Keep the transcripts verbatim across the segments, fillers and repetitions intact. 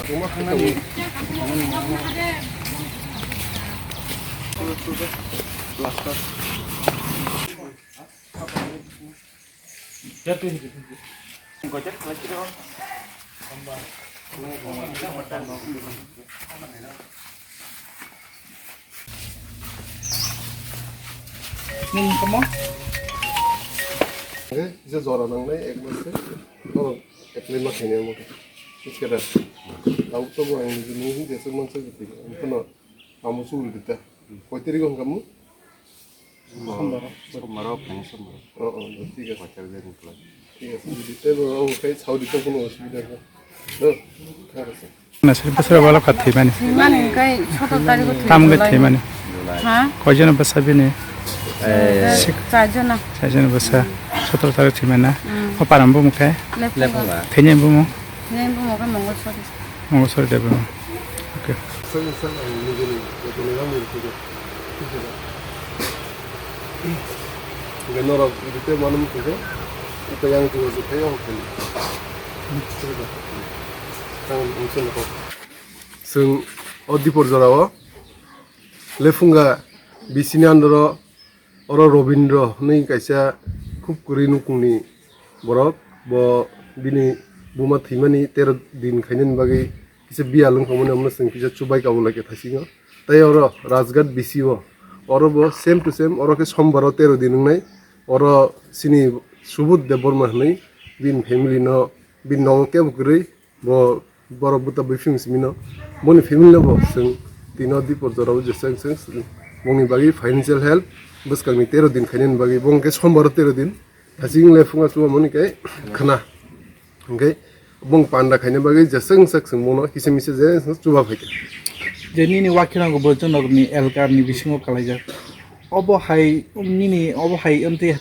Nini tamo? Oke, je jora nangnai ek mas se, norok apply ma khainai omo khe. Iske da. Tabo tobo ang nini hwnke se mansa jiti. Ang phano tamo chugri dita. Koi tarik o hwnka mo? Sombar. Sombar o, khainai sombar o. Oh, oh, thik ase. Koi tarik o hwnka. Thik ase, jodi tebo ang khai chao di to kono osubida kha. No, thik ase. Nasir bwswk bwla kha thwimani. Thwimani hwnkhe sotor tarikh o thwi. Tamo hwnkhe July. Thwimani? Ha? Koijon bwsa bini? Eh, sik- Char jona. Char jona bwsa. Sotor tarikh thwimani na? Hmm. O param bumung khe? Lephunga. Lephunga. Thwini bumung? Thwini bumung khe Mongol Sori. Mongol Sori Debbarma. Okay. Sir, sir, ang nijeni jotoni rang ni rikhe. Hingke norok rite mano muchungo, tei yang chugo chuphai o hwnkhai. Ang nungso nokho. Chwng o Dipor jorao Lephunga bisini andoro oro Robindro hwnwi kaisa khub kwrwi nukungni borok. Bo bini buma thwimani tero din khainani bagwi kisa biyal wngkha mani, omono chwng kisa chubai kabul lai khe thaisingo. Tei oro Rajghat B C o, oro bo same to same, oro khe Sombar o tero din wngnai. Oro chini Subudh Debbarma hwnwi bini family no, bini nogo kebo kwrwi, bo borok buta buphim simi no, boni family no bo chwng tino Dipor jorao jesa wng chwng bongni bagwi financial help bwskangni tero din khainani bagwi, bo hwnkhe Sombar o tero din, thaiching le phunga chuba mani khe khna. Hingke bong panda khaina bagwi jeswng sak swng bono kisa misa je chuba phaikha. Je nini wakirang bo jonokni elkarni bisingo kalaijak. Obo hai nini obo hai amtwi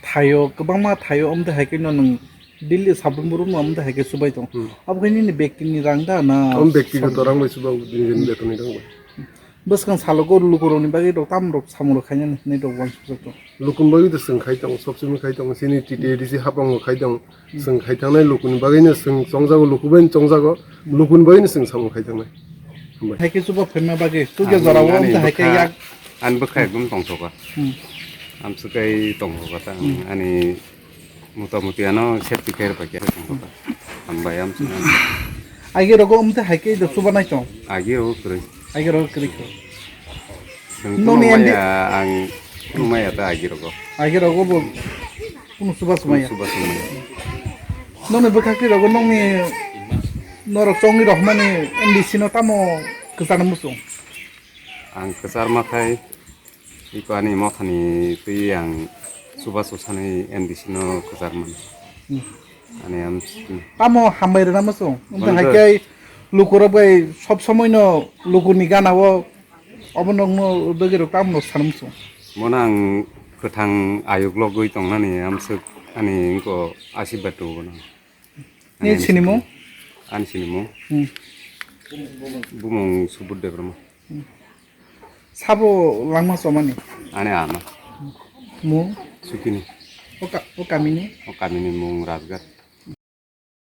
thaio, kwbangma thaio, amtwi hai khe no nwng daily sabrum brum no amtwi hai khe chubai tong. Hmm. Abo khe nini bektini rang da na? Om bektigoto rang bai chuba, nini betoni rang bai. Bwskang salo go lukurokni bagwi rok tamo rok samung rok khainani hinwi rok uansukjak tong. Lukuni bagwi to chwng khai tongo, sob somoi khai tongo, chini T T A D C haphango khai tongo. Chwng khai thangnai lukuni bagwino chwng chongjago, luku bai chongjago, lukuni bagwino chwng samung khai thangnai. Hambai. Hai khe chuba phaima bagwi, chukya ani, jorao ani wngkha hai khe bwkha, yak. Ani bwkha ekdom tongthoka. Hmm. Amswk kai tongthoka ta, hmm, ani Mota moti ano safety care bai khe tong kha. Hambai amswk. Agi rogo umte hai khe do chuba nai tong. Agi rogo kwrwi. Agi rogo kwrwi kho. Chwng noni kunu M D maya, ang kunu maya ta agi rogo. Agi rogo bo kunu chuba sumaya. Chuba sumaya. Noni bwkhak ti rogo noni norok chongwi rohmani M D C no tamo kwchar muchung. Ang kwchar mathai. Iko ani mothani twi ang chubachu sanwi M D C no kwchar mano. Hmm. Ani am-, tamo hambai rwna muchung. Wngkha hai khe lukurok bai sob somoi no lukuni gana o obo nokno dogwi rok tamo no sana muchung. Bono ang kwthang ayuk logwi tongnani amswk ani wngkha asirwad rwgo no. Ani sinimung? Ani sinimung? Hmm. Bumung Subudh Debbarma. Hmm. Sabo langma chomani? Ani ama. Mung? Sukini. O ka-, o kamini? O kamini mung Rajghat.